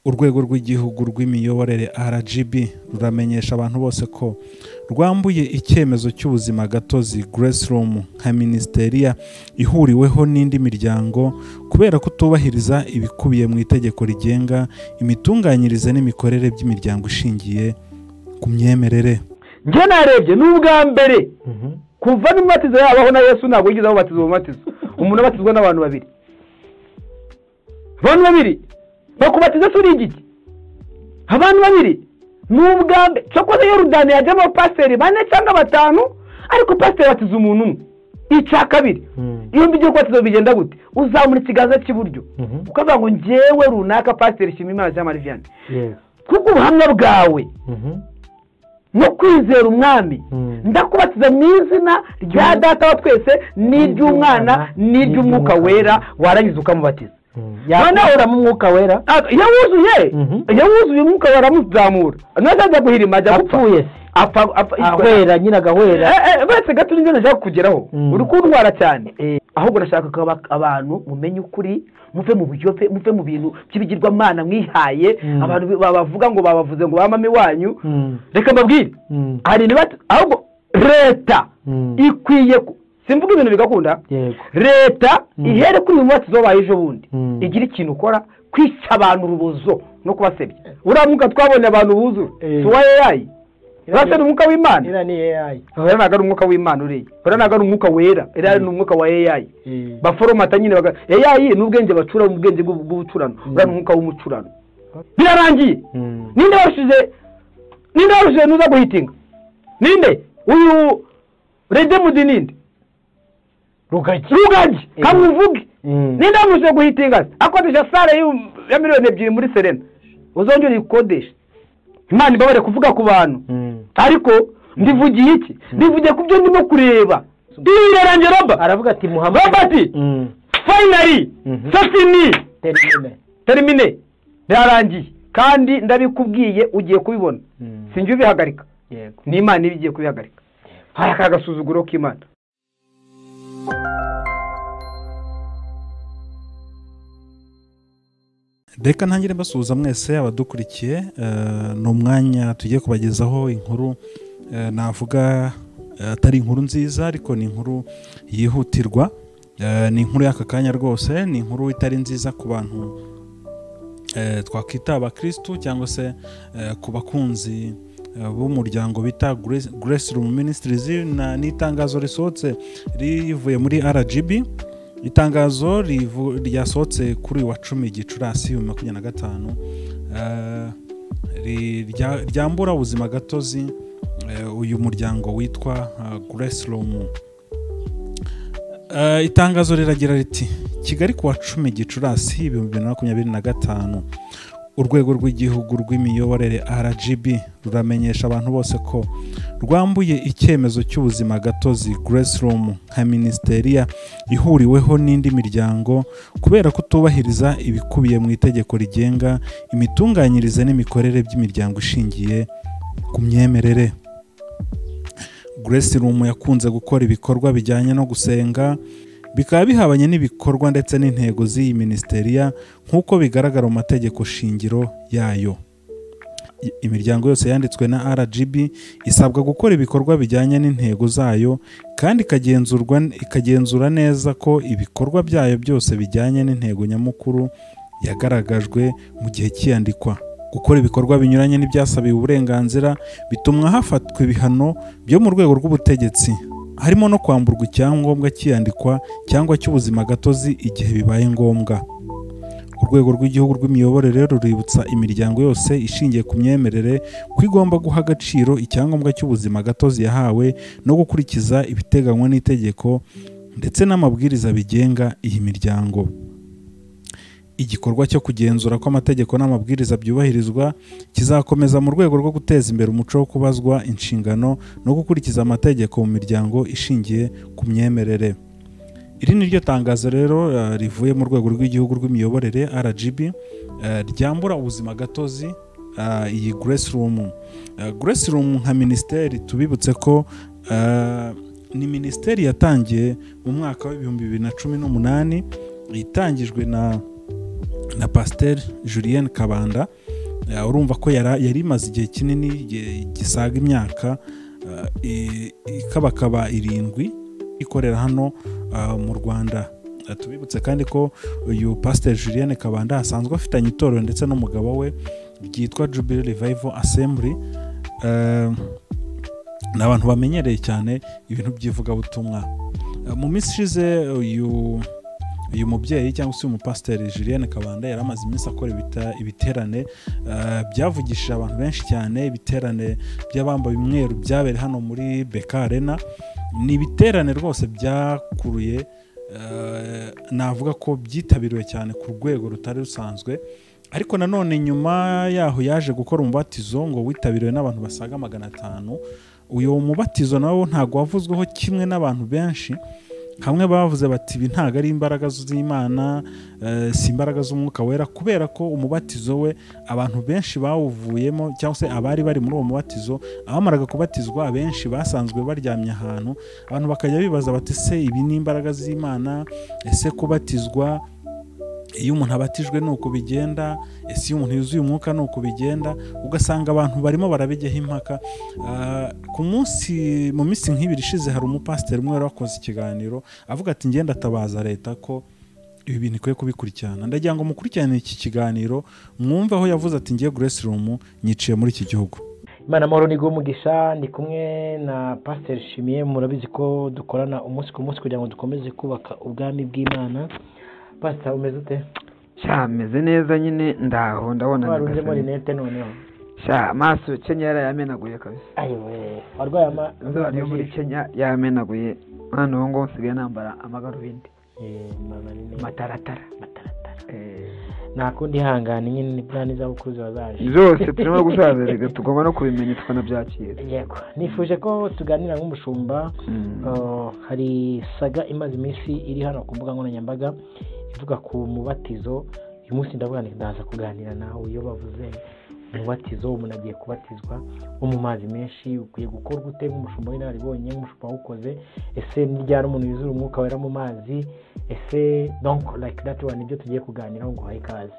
Urwego rw'igihugu rw'imiyoborere RGB ruramenyesha abantu bose ko rwambuye icyemezo cy'ubuzima gatozi Grace Room nka ministeriya ihuriweho n'indi miryango kubera kutubahiriza ibikubiye mu itegeko rigenga imitunganyirize n'imikorere by'imiryango ishingiye ku myemerere. Njye narebye n'ubwa mbere kuva n'umubatizo yabaho na Yesu ntabwo yigeze abatizwa umubatizo. Umuntu abatizwa n'abantu babiri. Abantu babiri bakubatiza suri igiki. Abantu babiri n'ubwa mbere cyokoze Yorodani yajyamo pasiteri bane cyangwa batanu, ariko pasiteri batiza umuntu umwe. Icya kabiri, iyo mbigiye kubatiza bigenda gute? Uzamura ikiganza cy'iburyo ukavuga ngo njyewe runaka pasiteri Shimimana Jean Marie Vianney, kuko ubuhamya bwawe no kwizera umwami ndakubatiza mu izina rya data wa twese n'iry'umwana n'iry'umwuka wera, warangiza ukamubatiza. Noneho uramu umwuka wera iyo wuzuye, iyo wuzuye umwuka wera aramuzamura, ntazajya guhirima ajya gupfa. Apfuye ahwera nyine agahwera. Uretse gato nibyo nashaka kugeraho, uri kuntwara cyane. Ahubwo nashaka ko abantu mumenye ukuri, muve mu buyobe, muve mu bintu by'ibigirwamana mwihaye. Abantu babavuga ngo babavuze ngo bamame wanyu, reka mbabwire hari ahubwo leta ikwiye, simvuga ibintu bigakunda, leta ihere kuri uyu mubatizo wabaye ejo bundi igira ikintu ukora kwica abantu urubozo no kubasebya. Uriya mwuka twabonye abantu buzura si uwa AI, urasa ni umwuka w'Imana. Iriya ni AI. Uriya ntabwo ari umwuka w'Imana, uriya ntabwo ari umwuka wera, iriya ni umwuka wa AI. Baforomata nyine AI ni ubwenge bacura, ubwenge bw'ubucurano, uriya ni umwuka w'umucurano. Birarangiye. Ninde warushije, ninde warushije nuza guhitinga? Ninde? Uyu Redemudi ninde? Rugagi. Rugagi, kamuvuge. Ninde warushije guhitinga? Akodesha sale ya 2 miliyoni muri Serena. Uzongera ikodesha. Imana ibabare kuvuga ku bantu. Ariko ndivugiye iki? Ndivugiye ku byo ndimo kureba. Birarangiye Roba. Aravuga ati Muhammad Roba ati finally c'est fini. Terminé. Birarangiye. Kandi ndabikubwiye ugiye kubibona. Sinjye ubihagarika. Yego. Ni Imana ibigiye kubihagarika. Haya kagasuzuguro k'Imana. Reka ntangire mbasuhuza mwese abadukurikiye. Ni umwanya tugiye kubagezaho inkuru, navuga atari inkuru nziza ariko ni inkuru yihutirwa. Ni inkuru y'aka kanya rwose, ni inkuru itari nziza ku bantu twakwita abakristu cyangwa se ku bakunzi b'umuryango bita Grace Room Ministries. N'itangazo risohotse rivuye muri RGB. Itangazo ryasohotse kuri wa 10 Gicurasi 2025, ryambura ubuzima gatozi uyu muryango witwa Grace Room. Itangazo riragira riti: Kigali kuwa 10 Gicurasi 2025, urwego rw'igihugu rw'imiyoborere RGB ruramenyesha abantu bose ko rwambuye icyemezo cy'ubuzima gatozi Grace Room nka ministeriya ihuriweho n'indi miryango kubera kutubahiriza ibikubiye mu itegeko rigenga imitunganyirize n'imikorere by'imiryango ishingiye ku myemerere. Grace Room yakunze gukora ibikorwa bijyanye no gusenga, bikaba bihabanye n'ibikorwa ndetse n'intego z'iyi ministeriya nk'uko bigaragara mu mategeko shingiro yayo. Imiryango yose yanditswe na RGB isabwa gukora ibikorwa bijyanye n'intego zayo kandi ikagenzura neza ko ibikorwa byayo byose bijyanye n'intego nyamukuru yagaragajwe mu gihe cy'iyandikwa. Gukora ibikorwa binyuranye n'ibyasabiwe uburenganzira bituma hafatwa ibihano byo mu rwego rw'ubutegetsi, harimo no kwamburwa icyangombwa cy'iyandikwa cyangwa cy'ubuzima gatozi igihe bibaye ngombwa. Urwego rw'igihugu rw'imiyoborere ruributsa imiryango yose ishingiye ku myemerere ko igomba guha agaciro icyangombwa cy'ubuzima gatozi yahawe no gukurikiza ibiteganywa n'itegeko ndetse n'amabwiriza bigenga iyi miryango. Igikorwa cyo kugenzura ko amategeko n'amabwiriza byubahirizwa kizakomeza mu rwego rwo guteza imbere umuco wo kubazwa inshingano no gukurikiza amategeko mu miryango ishingiye ku myemerere. Iri ni ryo tangazo rero rivuye mu rwego rw'igihugu rw'imiyoborere RGB, ryambura ubuzima gatozi iyi Grace Room. Grace Room nka ministeri, tubibutse ko ni ministeri yatangiye mu mwaka wa 2018, itangijwe na na Pasteur Julienne Kabanda. Urumva ko yari imaze igihe kinini gisaga imyaka ikabakaba 7 ikorera hano mu Rwanda. Tubibutse kandi ko uyu Pasteur Julienne Kabanda asanzwe afitanye itorero ndetse n'umugabo we ryitwa Jubilee Revival Assembly. Ni abantu bamenyereye cyane ibintu by'ivugabutumwa. Mu minsi ishize uyu mubyeyi cyangwa se umupasiteri Julienne Kabanda yari amaze iminsi akora ibiterane byavugishije abantu benshi cyane, ibiterane by'abambaye umweru byabereye hano muri BK Arena. Ni ibiterane rwose byakuruye, navuga ko byitabiriwe cyane ku rwego rutari rusanzwe. Ariko nanone nyuma yaho yaje gukora umubatizo ngo witabiriwe n'abantu basaga 500. Uyu mubatizo nawo ntago wavuzweho kimwe n'abantu benshi. Hamwe bavuze bati ibi ntago ari imbaraga z'Imana, si imbaraga z'umwuka wera, kubera ko umubatizo we abantu benshi bawuvuyemo, cyangwa se abari bari muri uwo mubatizo abamaraga kubatizwa abenshi basanzwe baryamye ahantu. Abantu bakajya bibaza bati se ibi ni imbaraga z'Imana? Ese kubatizwa iyo umuntu abatijwe nuko bigenda? Ese iyo umuntu yuzuye umwuka nuko bigenda? Ugasanga abantu barimo barabijyaho impaka. Ku munsi mu minsi nk'ibiri ishize hari umupasiteri umwe wakoze ikiganiro avuga ati ngenda tabaza leta ko ibi bintu ikwiye kubikurikirana. Ndagira ngo mukurikirane iki kiganiro mwumve aho yavuze ati ngiye Grace Room nyiciye muri iki gihugu. Imana amahoro ni umugisha. Ndi kumwe na Pasteur Shimiye, murabizi ko dukorana umunsi ku munsi kugira ngo dukomeze kubaka ubwami bw'Imana. Pastor, umeze ute? Sha meze neza nyine, ndaho ndabona warunze muri nete noneho. Sha amaso Kenya yarayamenaguye kabisa. Ayiwe, warwaye amaso muri Kenya yamenaguye. Hano ngo nsigaye nambara amagarubindi. Mataratara. Nakundi hangana nyine ni plan z'abakuzi bazaje. Zose turimo gusaza rega tugomba no kubimenya tukanabyakira. Yego, nifuje ko tuganira nk'umushumba. Hari saga imaze iminsi iri hano ku mbuga nkoranyambaga ivuga ku mubatizo. Uyu munsi ndavuga nti ndaza kuganira nawe. Iyo bavuze umubatizo, umuntu agiye kubatizwa wo mu mazi menshi, ukwiye gukorwa ute nk'umushumba w'inararibonye, nk'umushumba wawukoze? Ese ni ryari umuntu yuzura umwuka wera mu mazi? Ese donc like that one, nibyo tugiye kuganiraho. Ngo uhaye ikaze.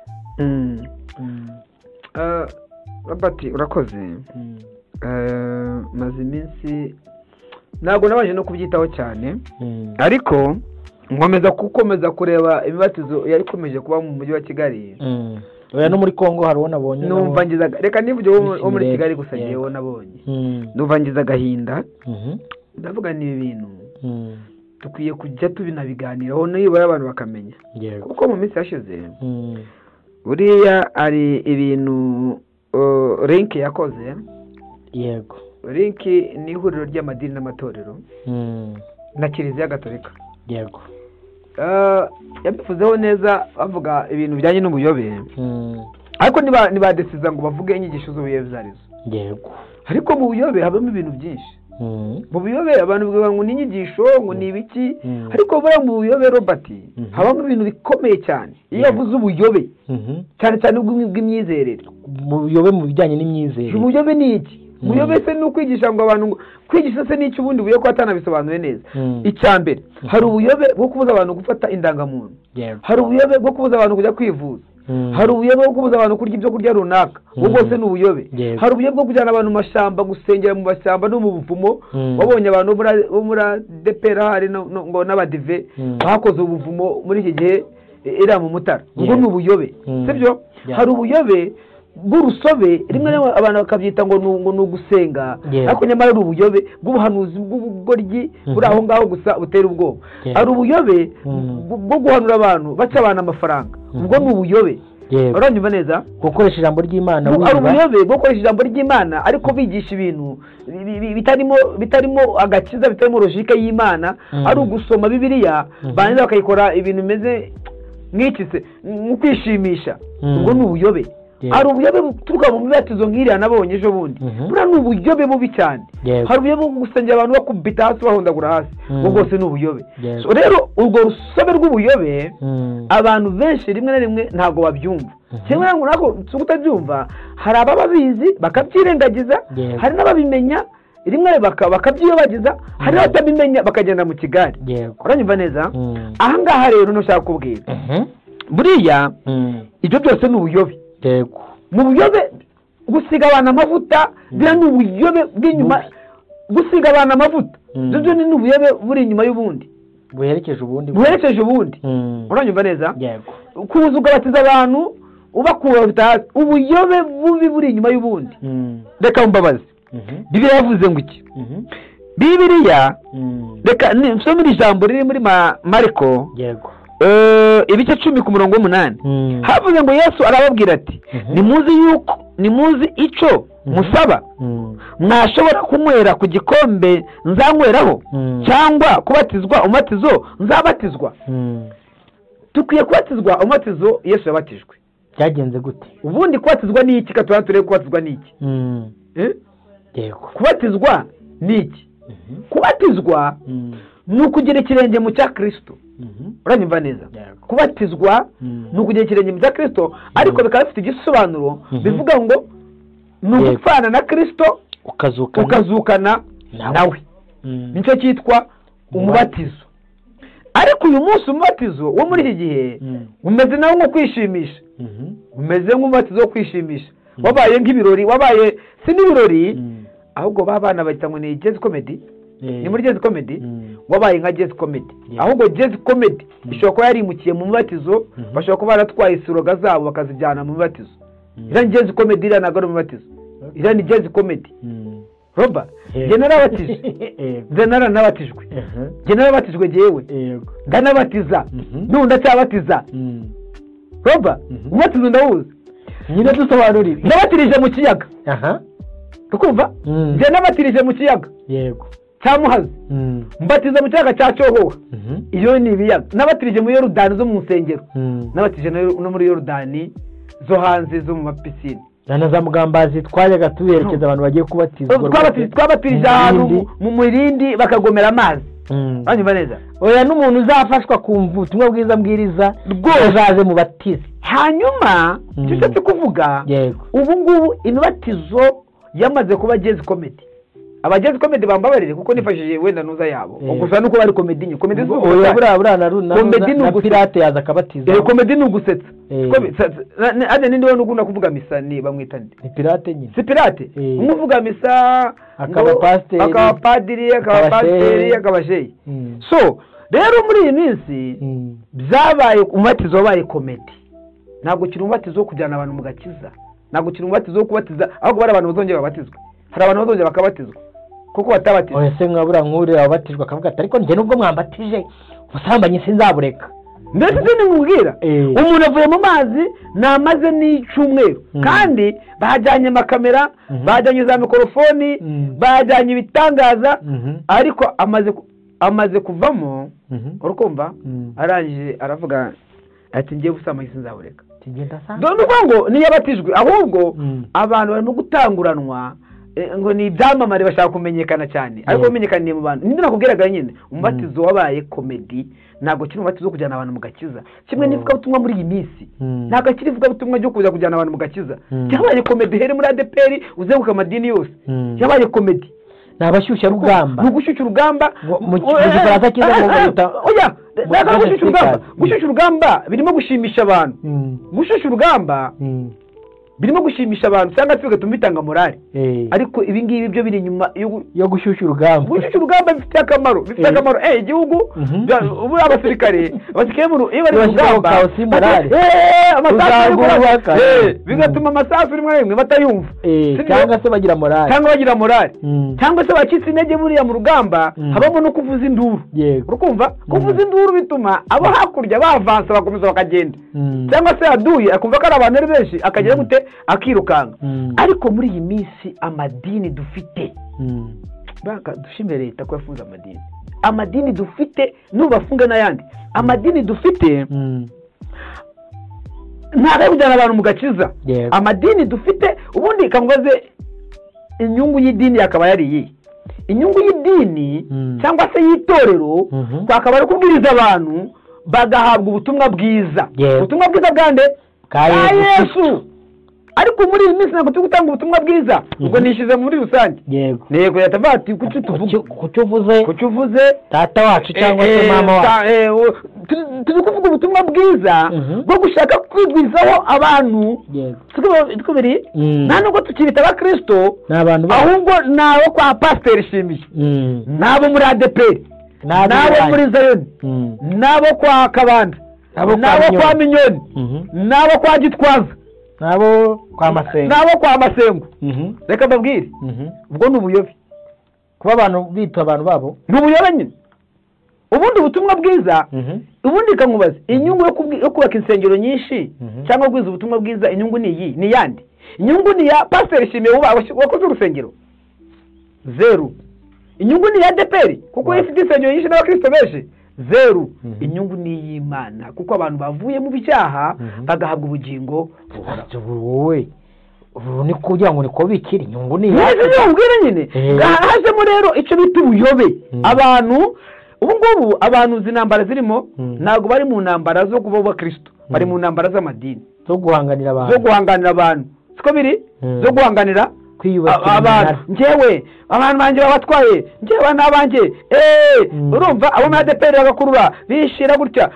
Robert, urakoze. Maze iminsi ntabwo nabanje no kubyitaho cyane, ariko nkomeza gukomeza kureba imibatizo yari ikomeje kuba mu mujyi wa Kigali. Oya, no muri Kongo hari uwo nabonye. Numva ngize, reka nivuge wo muri Kigali gusa ngewe nabonye. Numva ngize agahinda. Ndavuga ni ibintu dukwiye kujya tubinabiganiraho nibura abantu bakamenya. Kuko mu minsi yashize buriya ari ibintu Link yakoze. Yego. Link ni ihuriro ry'amadini n'amatorero na Kiliziya Gatolika. Yego. Yabivuzeho neza bavuga ibintu bijyanye n'ubuyobe. Ariko ntibadesiza ngo bavuge inyigisho z'ubuyobe zarizo. Yego. Ariko mu buyobe habamo ibintu byinshi. Mu buyobe abantu bavuga ngo ni inyigisho, ngo ni ibiki, ariko buriya mu buyobe Robert habamo ibintu bikomeye cyane. Iyo yavuze ubuyobe cyane cyane bw'imyizerere, mu buyobe mu bijyanye n'imyizerere. Ubuyobe ni iki? Ubuyobe se ni ukwigisha ngo abantu, kwigisha se ni iki ubundi buyobe ko atanabisobanuye neza. Icya mbere hari ubuyobe bwo kubuza abantu gufata indangamuntu, hari ubuyobe bwo kubuza abantu kujya kwivuza, hari ubuyobe bwo kubuza abantu kurya ibyo kurya runaka, ubwo bwose ni ubuyobe. Hari ubuyobe bwo kujyana abantu mu mashyamba, gusengera mu mashyamba no mu buvumo. Wabonye abantu bo muri ADEPR hari ngo n'abadive bakoze ubuvumo muri iki gihe ira mu Mutara, ubwo ni ubuyobe, sibyo? Hari ubuyobe bw'urusobe, rimwe na abantu bakabyita ngo ni ugusenga, ariko nyamara ari ubuyobe bw'ubuhanuzi bw'ubugoryi buri aho ngaho gusa butera ubwoba. Hari ubuyobe bwo guhanura abantu baca abantu amafaranga, ubwo ni ubuyobe. Uranyumva neza? Gukoresha ijambo ry'Imana, ari ubuyobe bwo gukoresha ijambo ry'Imana ariko bigisha ibintu bitarimo agakiza, bitarimo logique y'Imana, ari ugusoma Bibiliya barangiza bakayikora ibintu bimeze nk'iki se, mu kwishimisha, ubwo ni ubuyobe. Hari ubuyobe buturuka mu mibatizo nk'iriya nabonye ejo bundi, buriya ni ubuyobe bubi cyane. Hari ubuyobe bwo gusengera abantu bakubita hasi bahondagura hasi, ubwo bwose ni ubuyobe. Rero urwo rusobe rw'ubuyobe abantu benshi rimwe na rimwe ntabwo babyumva. Kimwe ntabwo utabyumva, hari abababizi bakabyirengagiza, hari n'ababimenya rimwe bakabyiyobagiza, hari n'abatabimenya bakagenda mu kigari. Uranyumva neza? Aha ngaha rero ntushaka kubwira Buriya ibyo byose ni ubuyobe. Yego. Mu buyobe gusiga abantu amavuta biriya ni ubuyobe bw'inyuma. Gusiga abantu amavuta ibyo ni ubuyobe buri inyuma y'ubundi, buherekeje ubundi, buherekeje ubundi. Uranyumva neza? Yego. Kuza ugabatiza abantu ubakura ubuyobe bubi buri inyuma y'ubundi. Reka mbabaze, Bibiliya yavuze ngo iki? Bibiliya, reka nsome iri jambo riri muri Mariko. Yego. Ibice 10 ku murongo 8. Havuze ngo Yesu arababwira ati, nimuzi yuko nimuzi ico musaba, mwashobora kunywera ku gikombe nzanyweraho, cyangwa kubatizwa umubatizo nzabatizwa. Dukwiye kubatizwa umubatizo Yesu yabatijwe. Byagenze gute? Ubundi kubatizwa ni iki? Katubana turebe kubatizwa ni iki. Yego. Kubatizwa ni iki? Kubatizwa ni ukugira ikirenge mu cya Kristo. Uranyumva neza? Kubatizwa ni ukugira ikirenge mu cya Kristo, ariko bikaba bifite igisobanuro bivuga ngo ni ugupfana na Kristo ukazukana nawe. Nicyo cyitwa umubatizo. Ariko uyu munsi umubatizo wo muri iki gihe umeze nawo nko kwishimisha, umeze nk'umubatizo wo kwishimisha, wabaye nk'ibirori, wabaye si n'ibirori, ahubwo babana bahita ngo ni jazz comedy. Ni muri jazz comedy, wabaye nka jazz comedy. Ahubwo jazz comedy ishobora kuba yarimukiye mu mubatizo, bashobora kuba baratwaye isiroga zabo bakazijyana mu mubatizo. Iriya ni jazz comedy, iriya ntabwo ari umubatizo, iriya ni jazz comedy. Roba, njye narabatije, njye naranabatijwe, njye narabatijwe jyewe, ndanabatiza, n'ubu ndacyabatiza. Roba, umubatizo ndawuzi. Nyine dusobanurire. Nabatirije mu kiyaga. Ukumva? Njye nabatirije mu kiyaga. Yego. Cya Muhazi. Mbatiza mu kiyaga cya Cyohoha. Iyo ni ibiyaga. Nabatirije muri Yorodani zo mu nsengero. Nabatije no muri Yorodani zo hanze zo mu mapisine. Na za Mugambazi twajyaga tuberekeza abantu bagiye kubatizwa. Twabatirije ahantu mu murindi bakagomera amazi. Uranyumva neza? Oya, n'umuntu uzafashwa kumva ubutumwa bwiza mbwiriza rwose azaze mu batize. Hanyuma icyo ushatse kuvuga, ubu ngubu imibatizo yamaze kuba jazz comedy. Aba jazz comedy bambabarire kuko nifashishije wenda nuza yabo. Gusa nuko bari comedy nye. Comedy oya buriya na comedy na pirate yaza akabatiza. Comedy ni ugusetsa. Ade nindi we nugunda kuvuga misa ni bamwita nde? Ni pirate nyine. Si pirate? Umuvuga misa akaba pasiteri, akaba padiri, akaba pasiteri, akaba sheyi. So rero muri iyi minsi byabaye umubatizo wabaye comedy. Ntabwo kiri umubatizo wo kujyana abantu mu gakiza. Ntabwo kiri umubatizo wo kubatiza, ahubwo bari abantu bazongera babatizwa. Hari abantu bazongera bakabatizwa kuko batabatizwa. Oya se mwabura nkure abatijwe akavuga ati ariko njye nubwo mwambatije ubusambanyi sinzabureka. Mbese ibyo nimubwira, umuntu avuye mu mazi namaze n'icyumweru, kandi bajyanye amakamera, bajyanye za mikorofoni, bajyanye ibitangaza, ariko amaze kuvamo, urukumva arangije aravuga ati ngiye ubusambanyi sinzabureka. Dore uko ngo niyabatijwe, ahubwo abantu barimo gutanguranwa ngo ni ibyamamare bashaka kumenyekana cyane, ariko bamenyekaniye mu bantu. Nibyo nakubwiraga nyine, umubatizo wabaye comedy, ntabwo kiri umubatizo wo kujyana abantu mu gakiza. Kimwe n'ivugabutumwa muri iyi minsi, ntabwo kiri ivugabutumwa ryo kuza kujyana abantu mu gakiza. Cyabaye comedy here muri ADEPR, uzenguka amadini yose. Cyabaye comedy. Ni abashyushya rugamba. Ni ugushyushya urugamba. Mu gifaransa cyiza ngo bayita oya, ntabwo gushyushya urugamba. Gushyushya urugamba birimo gushimisha abantu. Gushyushya urugamba birimo gushimisha abantu cyangwa se bigatuma bitanga morale. Ariko ibi ngibi byo biri inyuma yo gushyushya urugamba. Gushyushya urugamba bifite akamaro, bifite akamaro. Igihugu ubu abasirikare iyo bari mu rugamba bigatuma amasasu rimwe na rimwe batayumva, cyangwa se bagira morale, cyangwa bagira morale, cyangwa se bacitse intege. Buriya mu rugamba habamo no kuvuza induru. Urukumva kuvuza induru bituma abo hakurya bavansa bakomeza bakagenda, cyangwa se yaduye akumva ko ari abantu ari benshi akagera gute akirukanga. Ariko muri iyi minsi amadini dufite, baka dushimire leta ko yafunze amadini. Amadini dufite nubafunga n'ayandi amadini dufite ntabwo kujyana abantu mu gakiza. Amadini dufite ubundi kangoze inyungu y'idini yakaba yari iyi. Inyungu y'idini cyangwa se y'itorero twakaba ari kubwiriza abantu bagahabwa ubutumwa bwiza. Ubutumwa bwiza bwande? Bwa Yesu. Ariko muri iyi minsi ntabwo turi gutanga ubutumwa bwiza, ubwo nishize muri rusange. Yego. Yego, yatavuga ati kuki tuvuga, kuki uvuze data wacu cyangwa se mama wacu. Turi kuvuga ubutumwa bwiza bwo gushaka kwigwizaho abantu. Siko biri? Nta nubwo tukibita abakristo, ahubwo ni abo kwa Pasiteri Shimiye, n'abo muri ADEPR, n'abo muri Zayoni, n'abo kwa Kabanda, n'abo kwa Minyoni, n'abo kwa Gitwaza, n'abo kwa Masengo, n'abo kwa Masengo. Reka mbabwire, ubwo ni ubuyobe. Kuba abantu bita abantu babo ni ubuyobe nyine. Ubundi ubutumwa bwiza, ubundi kankubaza, inyungu yo kubaka insengero nyinshi cyangwa kugwiza ubutumwa bwiza, inyungu ni iyi, ni yandi. Inyungu ni ya Pasiteri Shimiye wakoze urusengero, zeru. Inyungu ni ya ADEPR kuko ifite insengero nyinshi n'abakristo benshi, zeru. Inyungu ni iy'Imana kuko abantu bavuye mu byaha bagahabwa ubugingo buhoraho. Wowe ni kugira ngo niko bikiri inyungu ni ubwire nyine. Hajemo rero icyo bita ubuyobe. Abantu ubu ngubu, abantu zinambara zirimo ntabwo bari mu ntambara zo kuba abakristo, bari mu ntambara z'amadini, zo guhanganira abantu, zo guhanganira abantu. Siko biri? Zo guhanganira abantu. Njyewe abantu banjye babatwaye, njyewe n'abanjye. Urumva abo muri ADEPR bagakurura bishira gutya,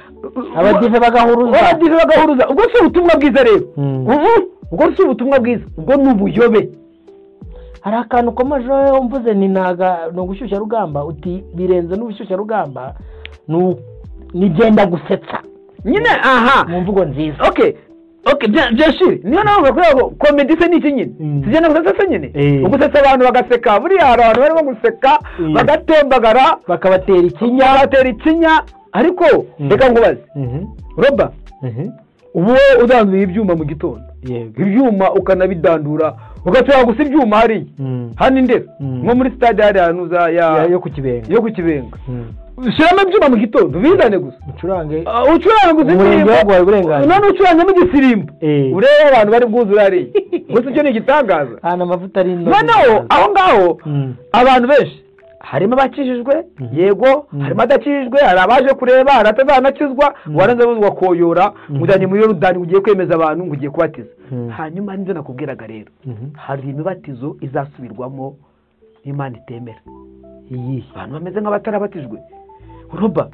abadive bagahuruza, abadive bagahuruza. Ubwo si ubutumwa bwiza rero. Ubwo si ubutumwa bwiza, ubwo ni ubuyobe. Hari akantu komaje mvuze ni naga no gushyushya rugamba, uti birenze n'ubushyushya rugamba nigenda gusetsa nyine. Aha, mu mvugo nziza. Okay, byashiri niyo navuga ko comedy se ni iki nyine, tugenda gusetsa nyine, ugusetsa abantu bagaseka. Buriya hari abantu barimo guseka bagatembagara, bakabatera ikinya, bagatera ikinya. Ariko reka nkubaze Roba, ubu udanduye ibyuma mu gitondo, ibyuma ukanabidandura, ugatura gusa ibyuma hariya hano Indera, nko muri stade hariya hanuza yo ku Kibenga, yo ku Kibenga, ushyiramo ibyuma mu gitondo ubizane gusa, ucurange gusa indirimbo, none ucurangemo igisirimbo, urebe abantu bari bwuzure hariya. Gusa icyo ni igitangaza. Hano amavuta ari noneho aho ngaho abantu benshi harimo abakijijwe, yego, harimo adakijijwe, hari abaje kureba, hari atazanakizwa, waranze buzwa koyora, mujyanye muri Yorodani ugiye kwemeza abantu ngo ugiye kubatiza. Hanyuma nibyo nakubwiraga rero, hari imibatizo izasubirwamo Imana itemera. Abantu bameze nk'abatarabatijwe. Roba,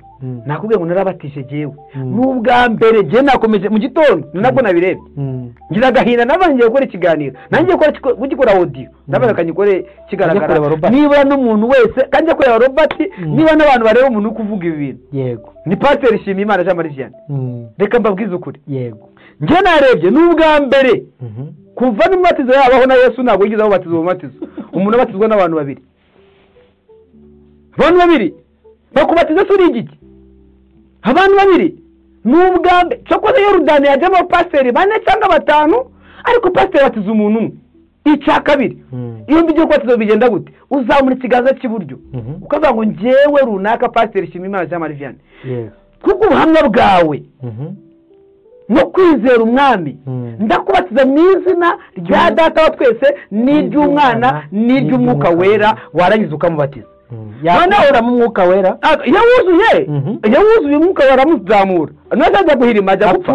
nakubwiye ngo narabatije jewe. N'ubwa mbere je nakomeje mu gitondo, nabwo nabirebye. Ngira agahinda, nabangiye gukora ikiganiro, nangiye gukora audio, nabaga kanyikore kigaragara. Niba n'umuntu wese kanje kureba Robert, niba n'abantu bareba umuntu kuvuga ibi bintu. Yego. Ni Pasiteri Shimiyimana Jean Marie Vianney. Reka mbabwize ukuri. Yego. Nje narebye n'ubwa mbere kuva n'umubatizo yabaho na Yesu ntabwo yigeze abatizwa umubatizo. Umuntu abatizwa n'abantu babiri. Abantu babiri bakubatiza se uri igiki? Abantu babiri n'ubwa mbere. Cyokoze Yorodani yajyamo pasiteri bane cyangwa batanu, ariko pasiteri batiza umuntu umwe. Icya kabiri, iyo ugiye kubatiza bigenda gute? Uzamura ikiganza cy'iburyo ukavuga ngo njyewe runaka Pasiteri Shimiyimana Jean Marie Vianney, kuko ubuhamya bwawe no kwizera umwami, ndakubatiza mu izina rya data wa twese n'iry'umwana n'iry'umwuka wera. Warangiza ukamubatiza. Noneho uramo umwuka wera. Iyo wuzuye, iyo wuzuye umwuka wera aramuzamura, ntazajya guhirima, ajya gupfa.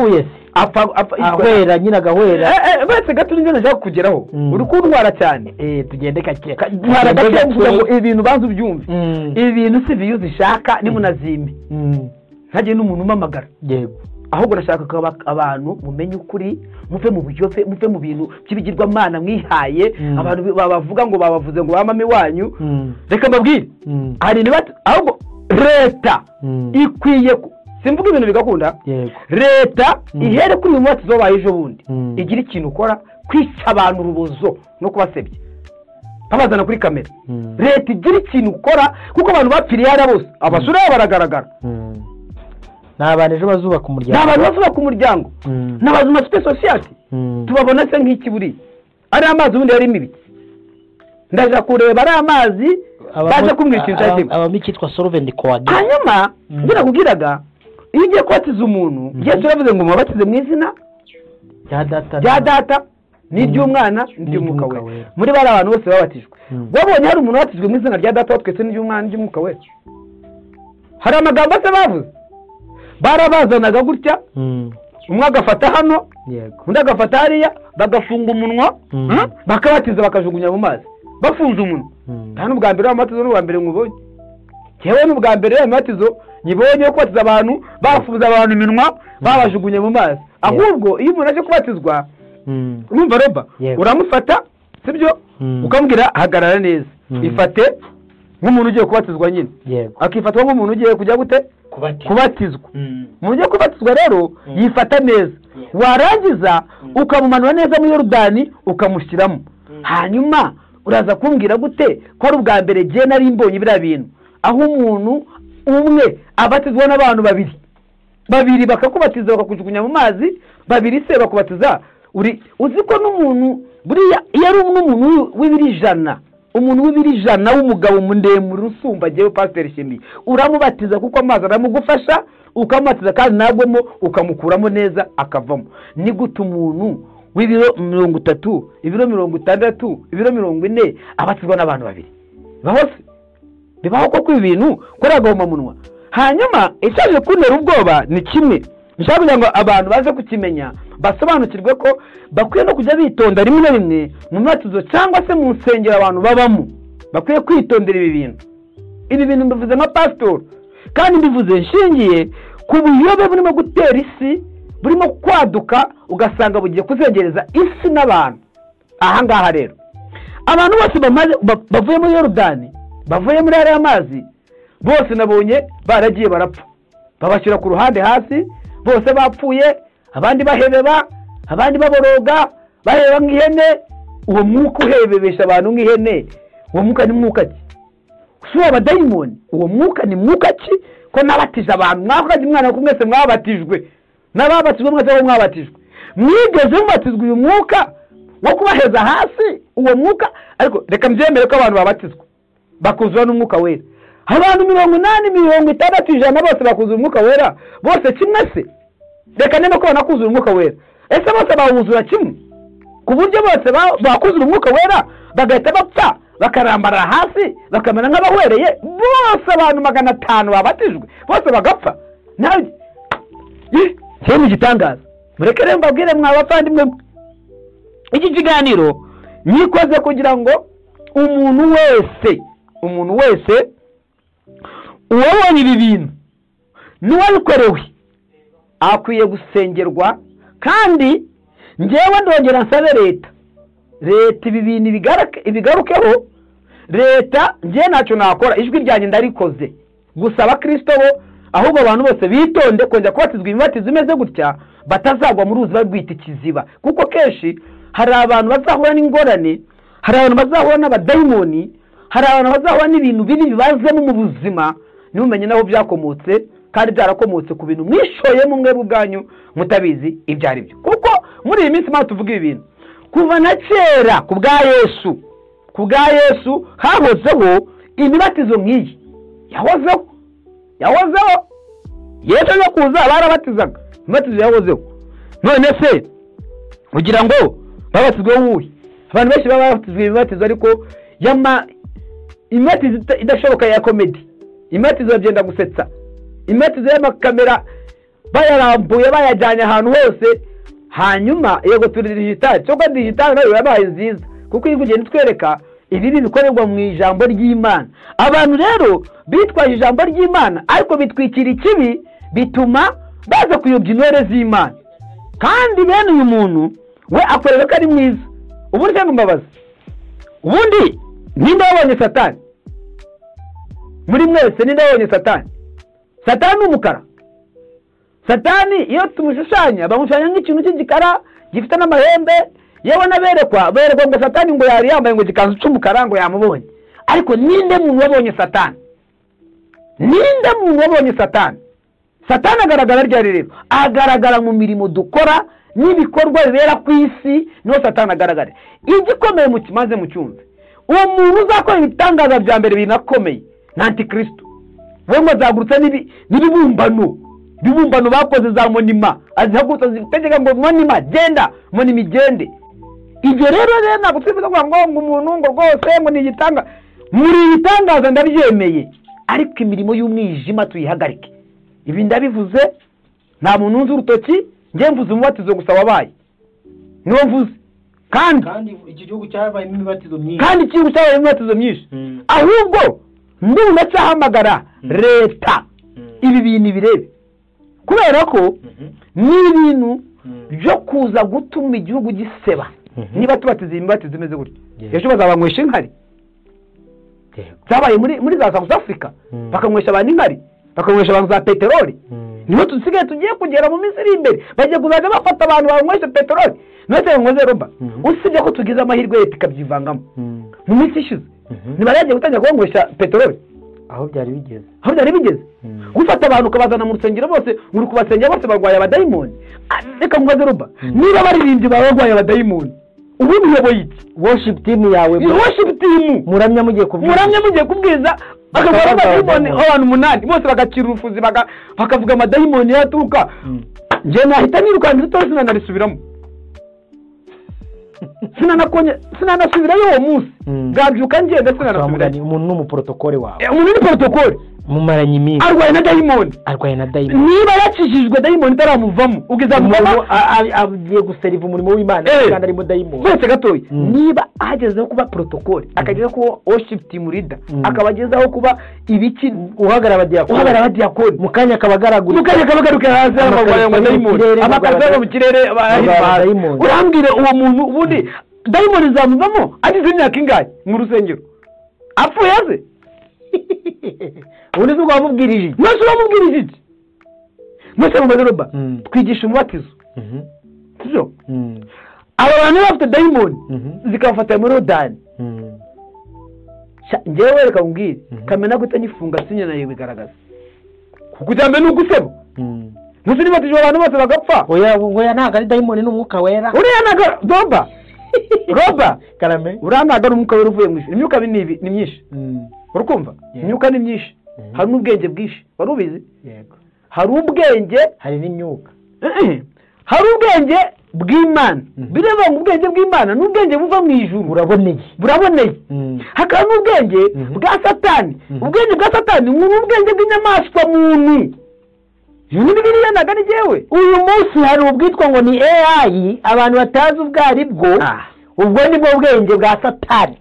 Apfuye ahwera nyine agahwera. Bese gato nibyo nashaka kugeraho. Uri kuntwara cyane. Tugende gake. Ntwara gake kugira ngo ibintu banze ubyumve. Ibi bintu si views zishaka nimunazime. Ntagiye n'umuntu umamagara. Yego. Ahubwo nashaka ko abantu mumenye ukuri, muve mu buyobe, muve mu bintu by'ibigirwamana mwihaye. Abantu babavuga ngo babavuze ngo bamame wanyu. Reka mbabwire, hari ahubwo leta ikwiye, simvuga ibintu bigakunda. Leta ihere kuri uyu mubatizo wabaye ejo bundi, igira ikintu ukora kwica abantu urubozo no kubasebya babazana kuri kamera. Leta igira ikintu ukora kuko abantu bapfiriye hariya bose, abasura baragaragara. Ni abantu ejo bazubaka umuryango, ni abantu bazubaka umuryango, ni abantu bafite sosiyete. Tubabona se nk'iki buriya ari amazi ubundi yarimo ibiki? Ndaja kureba ari amazi baje kumbwira ikintu cyari abamo icyitwa solvent coagulation. Hanyuma ngira kubwiraga, iyo ugiye kubatiza umuntu, Yesu yaravuze ngo mubatize mu izina rya data n'iry'umwana n'iry'umwuka wera. Muri bari abantu bose babatijwe, wabonye hari umuntu wabatijwe mu izina rya data wa twese n'iry'umwana n'iry'umwuka wera? Hari amagambo se bavuze? Barabazanaga gutya, umwe agafata hano Yego. Undi agafata hariya, bagafunga umunwa, bakabatiza bakajugunya mu mazi. Bafunze umunwa. Nta n'ubwa mbere w'amatizo n'ubwa mbere nkubonye. Yewe n'ubwa mbere y'amatizo nyibonye yo kubatiza abantu, bafunze abantu iminwa, babajugunye mu mazi. Ahubwo iyo umuntu aje kubatizwa, urumva roba, uramufata, sibyo? Ukamubwira hagarara neza. Ifate nk'umuntu ugiye kubatizwa nyine. Akifatwa nk'umuntu ugiye kujya gute? Kubatizwa. Umuntu ugiye kubatizwa rero yifata neza. Warangiza ukamumanura neza muri Yorodani ukamushyiramo. Hanyuma uraza kumbwira gute ko ari ubwa mbere je nari mbonye biriya bintu, aho umuntu umwe abatizwa n'abantu babiri, babiri bakakubatiza bakakujugunya mu mazi, babiri se bakubatiza. Uri uzi ko n'umuntu buriya iyo ari umuntu w'ibiri ijana, umuntu w'ibiri ijana w'umugabo mundemure usumba jewe Pastor Shimi, uramubatiza kuko amazi aramugufasha, ukamubatiza kandi nagwemo ukamukuramo neza akavamo. Ni gute umuntu w'ibiro 30, ibiro 60, ibiro 40 abatizwa n'abantu babiri? Bibaho se? Bibaho koko ibintu kora agahoma munwa? Hanyuma icyaje kuntera ubwoba ni kimwe nshaka kugira ngo abantu baze kukimenya, basobanukirwe ko bakwiye no kujya bitonda rimwe na rimwe mu mibatizo cyangwa se mu nsengero abantu babamo. Bakwiye kwitondera ibi bintu. Ibi bintu mbivuze nka pastor, kandi mbivuze nshingiye ku buyobe burimo gutera isi, burimo kwaduka, ugasanga bugiye kuzengereza isi n'abantu. Aha ngaha rero abantu bose bavuye muri Yorodani, bavuye muri ariya mazi, bose nabonye baragiye barapfa, babashyira ku ruhande hasi, bose bapfuye, abandi bahebeba, abandi baboroga, baheba nk'ihene. Uwo mwuka uhebebesha abantu nk'ihene, uwo mwuka ni mwuka ki? Si uw'abadayimoni? Uwo mwuka ni mwuka ki? Ko nabatije abantu, mwakoze umwana ko mwese mwabatijwe, n'ababatijwe mwese bo mwabatijwe, mwigeze mubatizwa uyu mwuka wo kubaheza hasi? Uwo mwuka, ariko reka mbyemere ko abantu babatizwa bakuzura n'umwuka wera. Abantu 80, 60, 100 bose bakuzura umwuka wera, bose kimwe se? Reka neme ko banakuzura umwuka wera. Ese bose bawuzura kimwe? Ku buryo bose bakuzura umwuka wera bagahita bapfa, bakarambarara hasi, bakamera nk'abahwereye, bose abantu 500 babatijwe, bose bagapfa. Nawe cyo gitangaza. Mureke rero mbabwire mwa bavandimwe, iki kiganiro nikoze kugira ngo umuntu wese uwabonye ibi bintu n'uwabikorewe akwiye gusengerwa. Kandi njyewe ndongera nsabe leta ibi bintu ibigarukeho. Leta njye ntacyo nakora, ijwi ryanjye ndarikoze gusa abakristo bo, ahubwo abantu bose bitonde kongera kubatizwa imibatizo imeze gutya, batazagwa mu ruzi barwita ikiziba. Kuko kenshi hari abantu bazahura n'ingorane, hari abantu bazahura n'abadayimoni, hari abantu bazahura n'ibintu bibi bibazemo mu buzima, ntimumenye naho byakomotse, kandi byarakomotse ku bintu mwishoyemo mwebwe ubwanyu mutabizi ibyo ari byo. Kuko muri iyi minsi mpamvu tuvuga ibi bintu, kuva na kera ku bwa Yesu hahozeho imibatizo nk'iyi. Yahozeho. Yesu yo kuza barabatizaga, imibatizo yahozeho. None se kugira ngo babatizwe wuhe? Abantu benshi babatizwe imibatizo, ariko imibatizo idashoboka ya komedi, imibatizo bagenda gusetsa, imibatizo y'amakamera bayarambuye bayajyanye ahantu hose. Hanyuma yego turi digital, cyangwa digital nayo yabaye nziza kuko iri kugenda itwereka ibibi bikorerwa mu ijambo ry'Imana. Abantu rero bitwaje ijambo ry'Imana ariko bitwikira ikibi, bituma baza kuyobya intore z'Imana. Kandi bene uyu muntu we akorera ko ari mwiza. Ubundi cyangwa mbabazi, ubundi ninde wabonye Satani muri mwese? Ninde wabonye Satani? Satani ni umukara. Satani iyo tumushushanya bamushushanya nk'ikintu cy'igikara gifite n'amahembe. Yewe n'aberekwa berekwa ngo Satani ngo yari yambaye ngo igikanzu cy'umukara ngo yamubonye. Ariko ninde muntu wabonye Satani? Ninde muntu wabonye Satani? Satani agaragara ryari rero? Agaragara mu mirimo dukora n'ibikorwa bibera ku isi, niho Satani agaragara. Igikomeye mu kimaze mu cyumve, uwo muntu uzakora ibitangaza bya mbere binakomeye na Antikristo, we ngo azagurutsa n'ibibumbano, ibibumbano bakoze za monima, azihagurutsa zitegeka ngo monima genda, monima igende. Ibyo rero ntabwo twifuza kuvuga ngo umuntu ngo rwose ngo ni igitanga. Muri ibitangaza ndabyemeye, ariko imirimo y'umwijima tuyihagarike. Ibi ndabivuze, nta muntu unzi urutoki, Njye mvuze umubatizo gusa wabaye, niwo mvuze. Kandi iki gihugu cyabaye imibatizo myinshi, kandi igihugu cyabaye imibatizo myinshi. Ahubwo ndumva ndacyahamagara leta ibi bintu birebe, kubera ko ni ibintu byo kuza gutuma igihugu giseba. Niba tubatiza imibatizo imeze gutya, ejo bazabanywesha inkari. Zabaye muri za South Africa, bakanywesha abantu inkari, bakanywesha abantu za peteroli. Niho tusigaye tugiye kugera mu minsi iri imbere, bagiye kuzajya bafata abantu banywesha peteroli. None nkoze roba, usibye ko tugize amahirwe leta ikabyivangamo. Mu minsi ishize ntibaragiye gutangira kubanywesha peteroli. Aho byari bigeze, aho byari bigeze, gufata abantu ukabazana mu rusengero bose, uri kubasengera bose barwaye abadayimoni. Reka nkoze roba, niba baririmbyi barwaye abadayimoni, ubu uyoboye iki? Worship team yawe, worship team muramya mugiye kubwiza, muramya mugiye kubwiza, bakavura abadayimoni abantu 8 bose bagacira urufuzi, bakavuga amadayimoni yaturuka. Njye nahita nirukanka itoro, sinanarisubiramo, sinanasubirayo uwo munsi. Bwabyuka ngenda sinanasubirayo. Umuntu ni umuprotokole wawe, umuntu ni protokole, mumaranye iminsi, arwaye na dayimoni, arwaye na dayimoni. Niba yakijijwe dayimoni itaramuvamo, ubwo agiye guseriva umurimo w'Imana kandi arimo dayimoni. Bose gatoya, niba agezeho kuba protokole, akagezeho kuba worship team leader, akaba agezeho kuba ibiki, uhagarara abadiyakoni, mu kanya akabagaragura, mu kanya akabagaruka hasi amagwaye ngo dayimoni, amakaza mu kirere dayimoni. Urambwire uwo muntu ubundi dayimoni zamuvamo agize imyaka ingahe mu rusengero? Apfuye aze? Ubundi ubwo wamubwirije iki? Mwese wamubwirije iki? Mwese mumaze roba, twigisha umubatizo, sibyo? Aba bantu bafite dayimoni zikabafata muri Yorodani. Njyewe reka nkubwire, kamena guhita nyifunga sinya nayo bigaragaza, kuko icya mbere ni uguseba. Mwese nibatije abantu bose bagapfa. Oya, oya, ntabwo ari dayimoni, ni umwuka wera. Uriya ntabwo roba, roba karame, uriya ntabwo ari umwuka wera uvuye mu ijuru. Imyuka ni myinshi, urukumva? Imyuka ni myinshi, hari n'ubwenge bwinshi, wari ubizi? Yego. Hari ubwenge, hari n'imyuka. Hari ubwenge bw'Imana. Bireba ngo ubwenge bw'Imana ni ubwenge buva mu ijuru, buraboneye, buraboneye. Hakaba n'ubwenge bwa Satani. Ubwenge bwa Satani ni ubwenge bw'inyamaswa muntu. Ibi ni biriya ntabwo ari jyewe. Uyu munsi hari ubwitwa ngo ni AI, abantu batazi ubwo ari bwo. Ubwo ni bwo bwenge bwa Satani.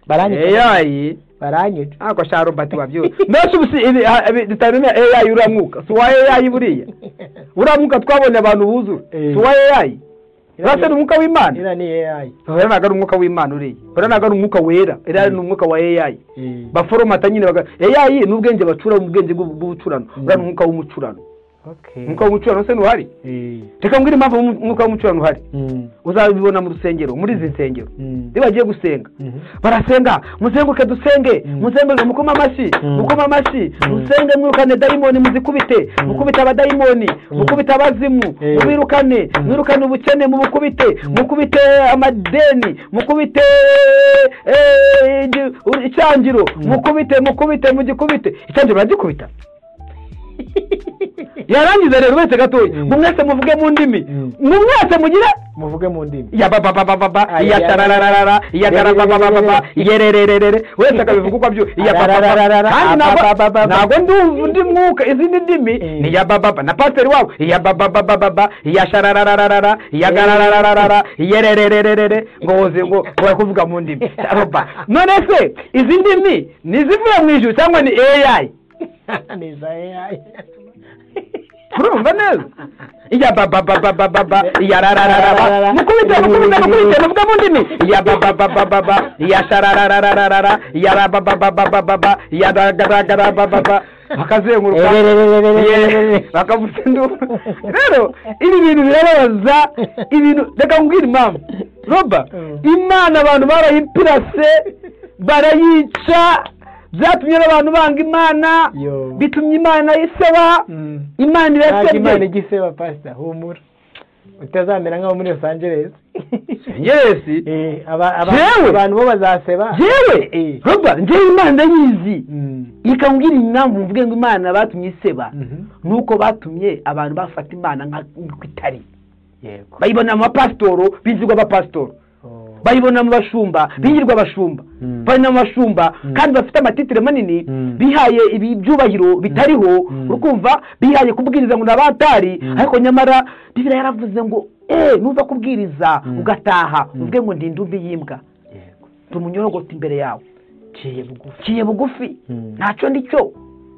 Baranyica. AI baranyica. Ako sha Robert wabyo. Mbese ubu si dutamenya AI uramwuka. Si wa AI buriya. Uramwuka twabonye abantu buzura. Si wa AI. Urasa ni umwuka w'Imana. Ira ni AI. Ura ntabwo ari umwuka w'Imana uriya. Ura ntabwo ari umwuka wera. Ira ni umwuka wa AI. Baforomata nyine baga AI ni ubwenge bacura, ubwenge bw'ubucurano. Ura ni umwuka w'umucurano. Umwuka w'umucurano se ntuhari? Reka mbwire impamvu umwuka w'umucurano uhari. Uzabibona mu rusengero, muri izi nsengero. Iyo bagiye gusenga, barasenga, muzenguke dusenge, muzenguke mukoma amashyi, mukoma amashyi, musenge mwirukane dayimoni muzikubite, mukubite abadayimoni, mukubite abazimu, mubirukane, mwirukane ubukene mubukubite, mukubite amadeni, mukubite icyangiro, mukubite, mukubite, mugikubite. Icyangiro baragikubita. Yarangiza rero wese gatoya, mwese muvuge mu ndimi, mwese mugire muvuge mu ndimi, ya ba ba ba ba ba, ya tarararara, ya tarababababa, yerererere, wese akabivuga uko abyo, ya ba ba ba. Kandi ntabwo ndumva undi mwuka, izindi ndimi ni ya ba ba na pasiteri wabo, ya ba ba ba ba ba, ya sharararara, ya garararara, yerererere, ngo woze ngo bari kuvuga mu ndimi. None se izi ndimi ni izivuye mu ijuru cyangwa ni AI? Ni za AI. Urumva neza? Iya ba ba ba ba ba ba, iya rarararara, mukubite, mukubite, mukubite, muvuga mu ndimi, iya ba ba ba ba ba ba, iya shararararara, iya ra ba ba ba ba ba ba, iya garagara ba ba ba, bakazenguruka, bakavuza induru. Rero ibi bintu birababaza, ibintu reka nkubwire impamvu roba, Imana abantu barayipirase, barayica. Byatumye abantu banga Imana, bitumye Imana iseba, Imana irasebye. Imana igiseba pastor, humura. Utazamera nk'abo muri Los Angeles. Yes. Abantu bo bazaseba. Jewe, roba, njye Imana ndayizi. Ikambwira impamvu mvuge ngo Imana batumye iseba, nuko batumye abantu bafata Imana nk'uko itari. Yego. Bayibona mu bapasitoro, bizigwa abapasitoro. Bayibona mu bashumba, bingirwa abashumba. Bayibona mu bashumba kandi bafite amatitire manini, bihaye ibyubahiro bitariho, urukumva bihaye kubwiriza ngo nabatari, ariko nyamara Bibiliya yaravuze ngo nuva kubwiriza ugataha uvuge ngo ndi indumbi y'imbwa. Yego. Tumunyorogote imbere yawe. Ciye bugufi. Ciye bugufi. Ntacyo ndicyo.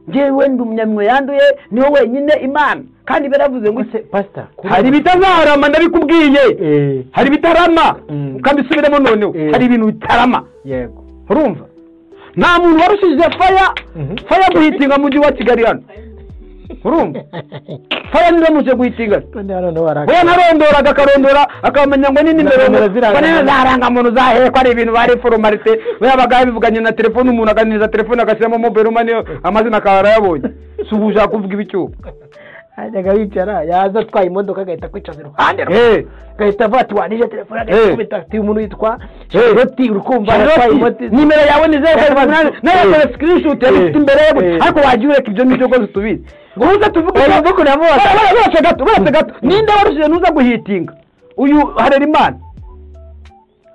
Njyewe ndi umunyamwe yanduye, niwe wenyine Imana. Kandi baravuze ngo se pastor, hari bitazarama ndabikubwiye. Hari bitarama ukabisubiramo noneho. Hari ibintu bitarama. Yego. Urumva? Nta muntu warushije faya faya guhitinga mu mujyi wa Kigali hano. Urumva? Faya niramuje guhitinga. We narondoraga akarondora akamenya ngo ni nimero zarangamuntu zahekwa ari ibintu bari formalite. We yabaga bivuganye na telefone, umuntu aganiriza telefone agashyiramo mobile money, amazina akaba arayabonye. Si ubu ushaka kuvuga ibicyuba. Ajyaga yicara yaza atwaye imodoka agahita kwicaza iruhande rwe, agahita avuga ati wanije telefone, agahita ati umuntu witwa Charlotte, urukumva atwaye imodoka, nimero yawe ni 078 nayo yakora screenshot yabifite imbere ye, ariko wagiye ureka ibyo ngibyo rwose tubizi. Uza tuvuge ko namubaza bose gato ninde warushije nuza guhitinga uyu Harerimana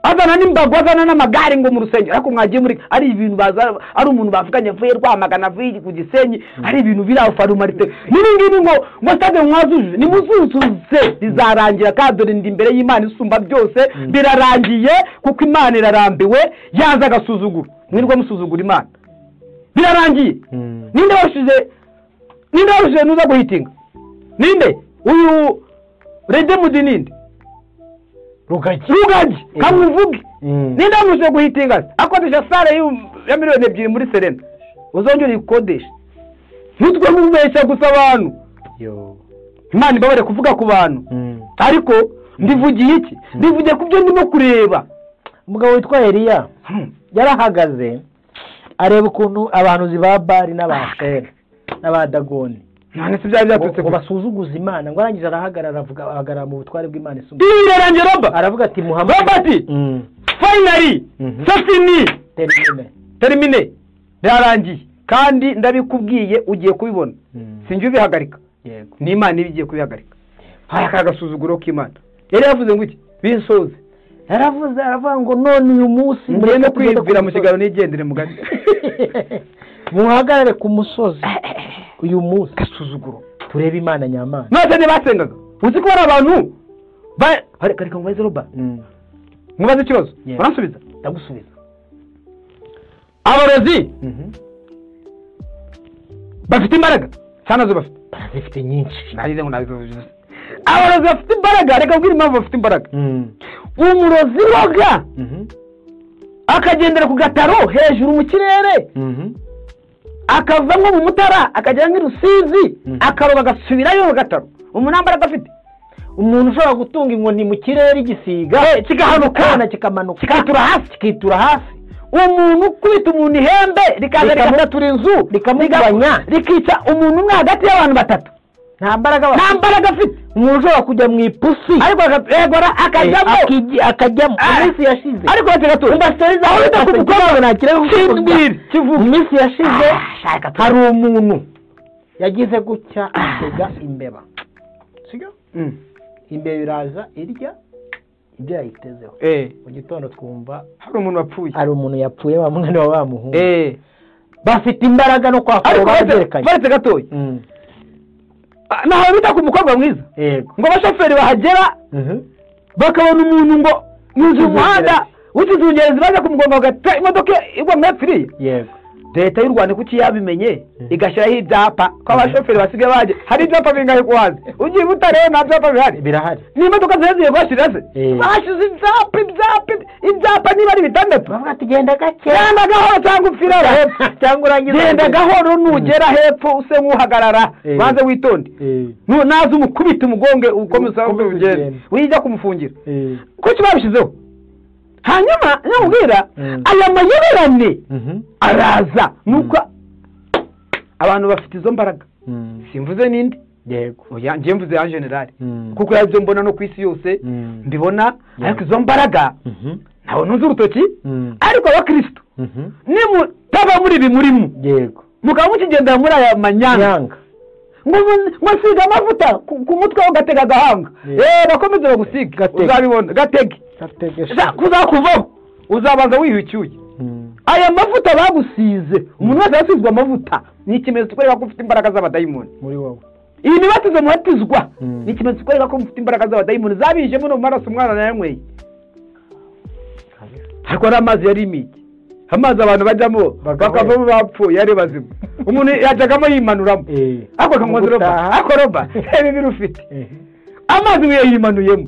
azana n'imbago azana n'amagare ngo mu rusengero, ariko mwagiye muri ari ibintu baza ari umuntu bavuganye avuye Rwamagana avuye ku Gisenyi, ari ibintu biri aho formalite n'ibi ngibi ngo stade mwazujuje nimuzuzuze bizarangira, kandi dore ndi imbere y'Imana isumba byose, birarangiye kuko Imana irarambiwe, yaza agasuzugura mwirwa musuzugura Imana, birarangiye. Ninde warushije nuza guhitinga? Ninde uyu Redemudi? Ninde Rugagi kamuvuge. Ninde warushije guhitinga? Akodesha sale ya miliyoni 2 muri Serena, uzongera ikodesha. Ntutwe mubeshya gusa abantu. Imana ibabare kuvuga ku bantu, ariko ndivugiye iki? Ndivugiye ku byo ndimo kureba. Umugabo witwa Eliya yarahagaze areba ukuntu abantu ba Bali n'Abashera n'Abadagoni none se byari byatutse ngo basuzuguze Imana, ngo arangiza arahagarara avuga, ahagarara mu butware bw'Imana isumba. Birarangiye Robert aravuga ati Muhammad Robert finally c'est fini, terminé, birarangiye. Kandi ndabikubwiye ugiye kubibona, sinjye ubihagarika. Yego. Ni Imana ibigiye kubihagarika. Haya kagasuzuguro k'Imana. Yari yavuze ngo iki? Binsoze. Yaravuze aravuga ngo none uyu munsi mureke kwibwira mu kiganiro nigendere mugani. Muhagarare ku musozi uyu munsi gasuzuguro turebe Imana nyamana. None ntibasengaga. Uzi ko ari abantu reka mubaze Robert. Mubaze ikibazo. Uransubiza? Ndagusubiza. Abarozi bafite imbaraga cyane zo bafite. Barazifite nyinshi. Narize ngo nabivuze. Abarozi bafite imbaraga, reka mbwira impamvu bafite imbaraga. Umurozi roga akagendera ku gataro hejuru mu kirere, akava nko mu Mutara akagera nk'i Rusizi, akaroba agasubirayo mu gataro. Umunambaraga afite. Umuntu ushobora gutunga inkoni mu kirere igisiga kigahanuka kikamanuka kikitura hasi, Umuntu ukubita umuntu ihembe rikaza rikamutura inzu rikamugabanya rikica umuntu umwe hagati y'abantu batatu. Nta mbaraga afite. Umuntu ushobora kujya mu ipusi ariko akajyamo mu minsi yashize, ariko mu minsi yashize hari umuntu yagize gutya atega imbeba, sibyo? Imbeba iraza irya ibyo yayitezeho. Mu gitondo twumva hari umuntu wapfuye, hari umuntu yapfuye wa mwana wa muhungu. Bafite imbaraga no kwakora bazerekanye. Baretse gatoya. Naho bita ku mukobwa mwiza. Ngo abashoferi bahagera bakabona umuntu ngo yuzuye umuhanda w'ikizungerezi baje kumugonga bagata imodoka igwa mwepfiriye. Yego. Leta y'u Rwanda kuki yabimenye igashyiraho ibyapa ko abashoferi basigaye baje, hari ibyapa bingahe kuhaza? Ugiye Butare nta byapa bihari. Birahari. Ni imodoka zigiye kuhashyira se? Bashize ibyapa niba ari bitandatu. Bavuga ati genda gake. Genda gahoro cyangwa upfira hepfo. Cyangwa urangize. Genda gahoro nugera hepfo use nk'uhagarara, banze witonde. Naza umukubita umugonge ukomeza ugende. Wijya kumufungira. Kuki babishyizeho? Hanyuma nyamubwira aya mayoberane araza nuko abantu bafite izo mbaraga. Simvuze ninde? Yego. Oya ngiye mvuze en general. Kuko yabyo mbona no kwisi yose mbibona, ariko izo mbaraga ntawe ntuzi urutoki, ariko abakristo nimutaba muri ibi murimo. Yego. Mukaba mukigendera muri aya manyanga. Ngo siga amavuta ku mutwe ugatega agahanga. Bakomeze bagusiga uzabibona gatege. Kuzakuvaho uzabanza wihyucyuye. Aya mavuta bagusize, umuntu wese yasizwe amavuta ni ikimenyetso kwereka ko ufite imbaraga z'abadayimoni muri wowe. Iyi mibatizo mubatizwa ni ikimenyetso kwereka ko mufite imbaraga z'abadayimoni zabijemo no mu maraso umwana yanyweye. Ariko amazi yari imiki, amazi abantu bajyamo bakavamo bapfuye ari bazima. Umuntu yajyagamo yimanuramo ariko akamubaza roba, ariko roba reba ibiro ufite. Amazi wiyimanuyemo,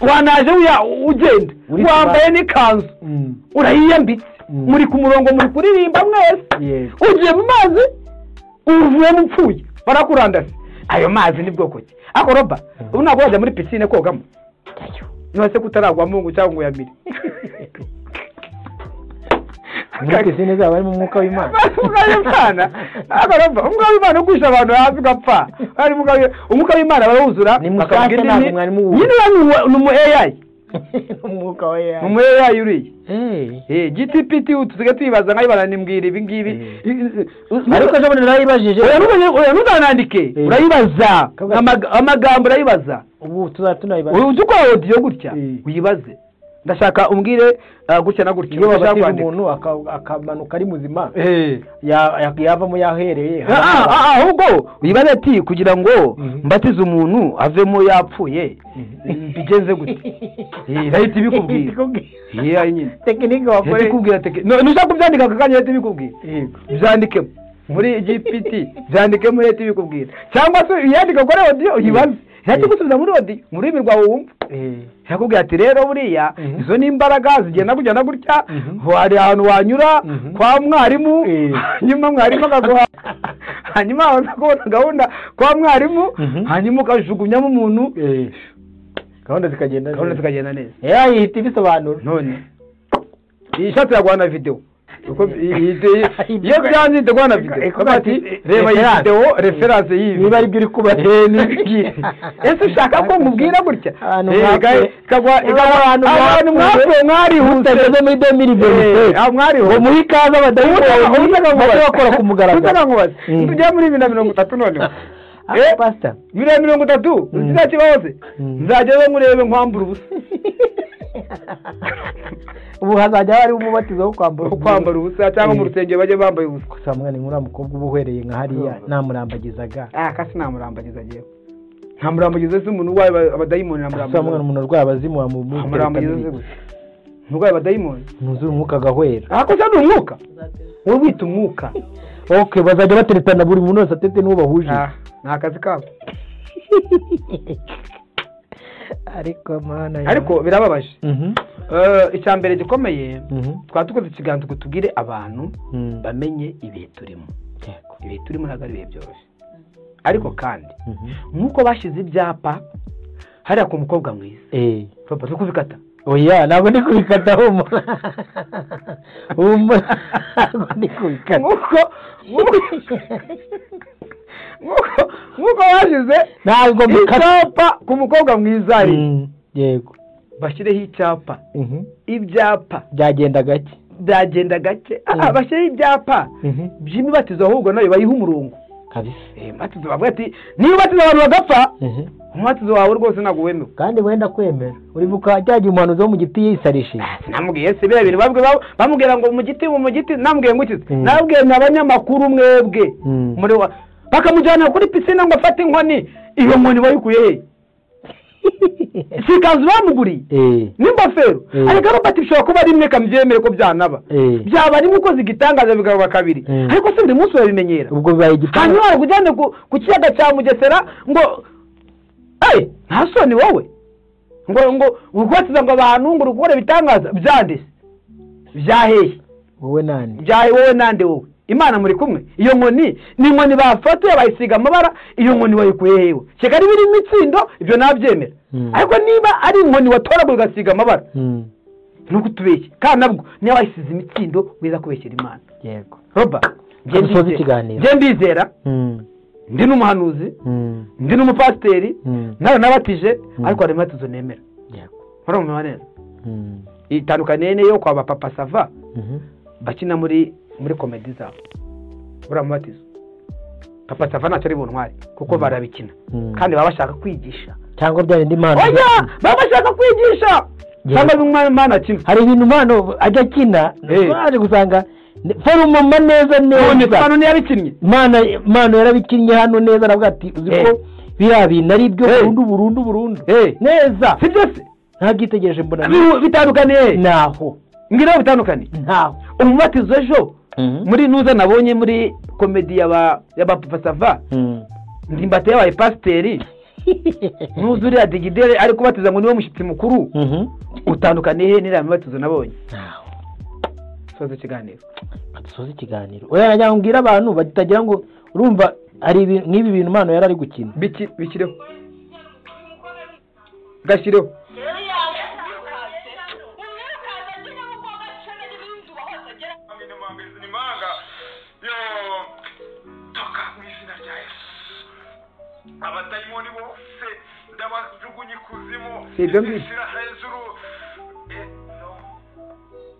wanaje ugenda wambaye n'ikanzu urayiyambitse, muri ku murongo muri kuririmba mwese, ugiye mu mazi uvuyemo upfuye barakurandase. Ayo mazi ni bwoko ki? Ariko roba ubu ntabwo wajya muri pisine kogamo, none se kutaragwamo ngo cyangwa ngo uyamire. Muri pisine zaba harimo umwuka w'Imana. Ariko roba umwuka w'Imana ugusha abantu hasi ugapfa. Umwuka w'Imana barawuzura bakavuga indimi. Nyine ni umu AI. Umwuka wa AI. Umu AI uriye. GTPT tusigaye tuyibaza nkayibana nimbwira ibi ngibi. Ariko ejo bundi narayibajije. Oya ntuzanandike, urayibaza amagambo urayibaza. Ubu tuzatunayibaza. Uzi uko audio gutya uyibaze. Ndashaka umbwire gutya na gutya. Iyo babatije umuntu akamanuka ari muzima yavamo yahereye. Ahubwo uyibaze ati kugira ngo mbatize umuntu avemo yapfuye bigenze gute. Irahita ibikubwira. Nyine tekinike wakoreye ikubwira tekinike. Nushaka kubyandika aka kanya irahita ibikubwira. Byandikemo muri GPT, byandikemo irahita ibikubwira. Cyangwa se uyandike kuri audio uyibaze. Irahita igusubiza muri audio mu rurimi rwawe wumva. Yakubwira ati rero buriya izo ni imbaraga zigenda gutya na gutya, hari ahantu wanyura kwa mwarimu, hanyuma mwarimu akaguha, hanyuma waza kubona gahunda kwa mwarimu, hanyuma ukajugunyamo umuntu, gahunda zikagenda neza. Ihita ibisobanura. None iyi shati yaguha na video. Iyo byanze iguha na video. Ati reba iyi video reference y'ibi. Niba ari byo uri kuba. Ese ushaka ko nkubwira gutya? Abantu mwapfuye mwarihuse muri 2027. Mwarihuse. Ngo muhe ikaze abadayimoni bakora ku mugaragaro. Tujya muri 2030 noneho. Pastor 2030 uzakibaho se? Nzajyayo nkurebe nkwambura ubusa. Ubu hazajya hari umubatizo wo kwambara ubusa cyangwa mu rusengero bajye bambaye ubusa. Gusa mwana nk'uriya mukobwa uba uhereye nka hariya namurambagizaga. Kasi namurambagiza agiye. Ntamurambagiza se umuntu urwaye abadayimoni namurambagiza. Gusa mwana umuntu urwaye abazimu wamurambagiza se gusa. Urwaye abadayimoni ntuzure umwuka agahwera. Ako se ni umwuka? Wowe wita umwuka. Okay, bazajya bateretana buri muntu wese atete n'uwo bahuje. Ni akazi kabo. Ariko mana, ariko birababaje. Icya mbere gikomeye twaba dukoze ikiganza ngo tubwire abantu bamenye ibihe turimo. Ibihe turimo ntabwo ari ibihe byoroshye. Ariko kandi nk'uko bashyize ibyapa hariya ku mukobwa mwiza, papa turi kubikata. Oya ntabwo ndi kubikata humura. Ntabwo ndi kubikata. Nk'uko bashyize ntabwo icyapa ku mukobwa mwiza ari. Yego. Bashyireho icyapa. Ibyapa byagenda gake. Byagenda gake. Bashyireho ibyapa by'imibatizo ahubwo nayo bayiha umurongo. Kabisa. Imibatizo bavuga ati niba ubatiza abantu bagapfa, umubatizo wawe rwose ntabwo wemewe. Kandi wenda kwemera. Uribuka cyagiye umuhanuzi wo mu giti yisarishije. Namubwiye se biriya bintu bamubwira ngo mu giti namubwiye ngo iki? Nabwiye abanyamakuru mwebwe. Muri bakamujyana kuri pisine ngo afate inkoni, iyo nkoni bayikuye he? Si ikanzu bamuguriye n'ingofero. Ariko Robert bishobora kuba rimwe kamubyemere ko byanaba byaba rimwe ukoze igitangaza bikaba kabiri, ariko se buri munsi urabimenyera. Ubwo bibaye igitangaza. Hanyuma barakujyane ku kiyaga cya Mugesera ngo nta soni wowe ngo ukubatiza ngo abantu ngo ukore ibitangaza byanditse byaheye wowe nande byahe wowe nande wowe Imana muri kumwe. Iyo nkoni ni inkoni bafatuye bayisiga amabara, iyo nkoni wayikuye hewe? Sheka ari biri imitsindo ibyo nabyemera, ariko niba ari inkoni watoraguye ugasiga amabara nuko utubeshye, kandi nabwo niba wayisize imitsindo wiza kubeshyera Imana. Yego Roba njye ndizera, ndi n'umuhanuzi, ndi n'umupasiteri, nawe nabatije, ariko hari imibatizo nemera. Yego urumva neza. Itandukaniye n'iyo kwa ba Papa Sava bakina muri komedi zabo. Uriya mubatizo Papa Sava ntacyo ari buntware kuko barabikina kandi baba bashaka kwigisha cyangwa bya bindi Imana. Oya, baba bashaka kwigisha cyangwa Imana akina. Hari ibintu Imana ajya akina baje gusanga forumoma neza neza. Hano ntiyabikinnye. Imana yarabikinnye hano neza, aravuga ati uzi ko biriya bintu ari byo burundu burundu burundu neza. Si byo se? Ntabyitegereje mbona bitandukaniye naho. Ngira bitandukaniye ntaho. Umubatizo ejo muri nuza nabonye muri komedi ya Papa Sava, Ndimbati yabaye pasiteri, nuza uriya Digidere ari kubatiza ngo niwe mushyitsi mukuru. Utandukaniye he n'iriya mibatizo nabonye? Soza ikiganiro. Soza ikiganiro. Oya, najya mbwira abantu batagira ngo urumva ari nk'ibi bintu Imana yari ari gukina. Bikireho. Gashyireho.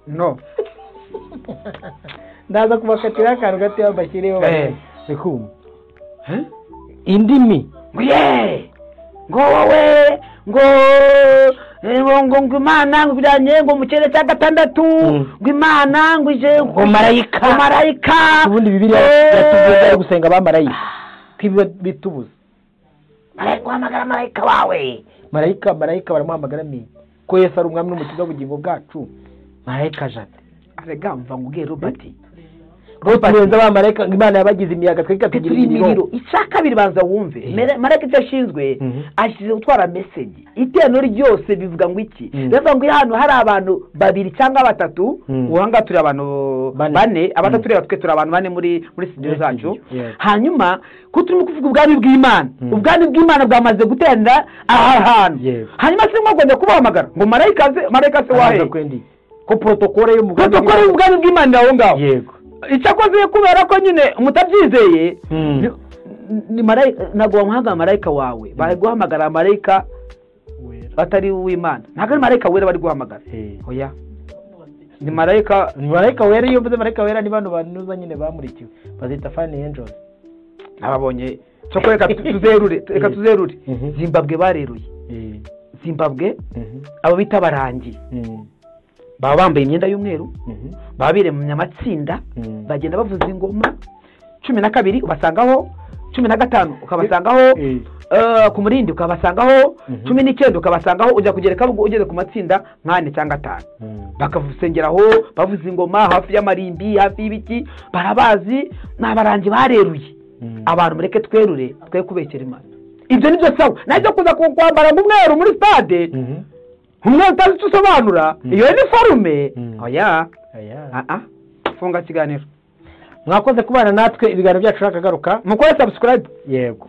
No. Ndaza kubakatira akantu gato bashyireho bikumva. Indimi. Ngo wowe ngo ngo Imana ngo bijyanye ngo mu kirere cya gatandatu ngo Imana ngo ije ngo marayika marayika. Ubundi Bibiliya yatubwiye gusenga abamarayika kibiba bitubuza. Marayika guhamagara marayika wawe. Marayika marayika baramuhamagara mi ko Yesu ari umwami n'umukiza w'ubugingo bwacu. Marayika jate arega mva nguge Robert. Robert nza abamarayika Imana yabagize imiyaga tweka tugira imiriro. Icya kabiri banza wumve marayika icyo ashinzwe ashinzwe gutwara message. Iteraniro ryose bivuga ngo iki? Bivuga ngo hano hari abantu babiri cyangwa batatu, uhanga turi abantu bane, abatatu rero twe turi abantu bane muri studio zacu. Hanyuma ko turimo kuvuga ubwami bw'Imana, ubwami bw'Imana bwamaze guteranira aha hantu. Hanyuma se mwagomba kubahamagara ngo marayika ze, marayika se wahe? Ko protokole y'ubwami bw'Imana aho ngaho. Yego. Icyakoze kubera ko nyine mutabyizeye ni marayika, ntabwo bamuhamagara marayika wawe, bari guhamagara marayika batari uw'Imana. Ntabwo ari marayika wera bari guhamagara. Oya, ni marayika, ni marayika wera. Iyo mvuze marayika wera ni bano banuza nyine bamurikiwe bazita Fani Angels. Nababonye cyo reka tuzerure, reka tuzerure. Zimbabwe bareruye. Zimbabwe abo bita barangi baba bambaye imyenda y'umweru, baba biremye amatsinda, bagenda bavuza ingoma. 12 ubasangaho, 15 ukabasangaho, ku murindi ukabasangaho, 19 ukabasangaho, ujya kugereka ugeze ku matsinda nk'ane cyangwa 5. Bakavusengeraho bavuza ingoma hafi y'amarimbi, hafi y'ibiki, barabazi n'abarangi bareruye. Abantu mureke twerure, twe kubekera Imana. Ibyo nibyo sawa. Najya kuza kwambara umweru muri stade, umwe utazi tusobanura iyo ni forume. Oya. Funga ikiganiro. Mwakoze kubana natwe, ibiganiro byacu nakagaruka. Mukore subscribe. Yego.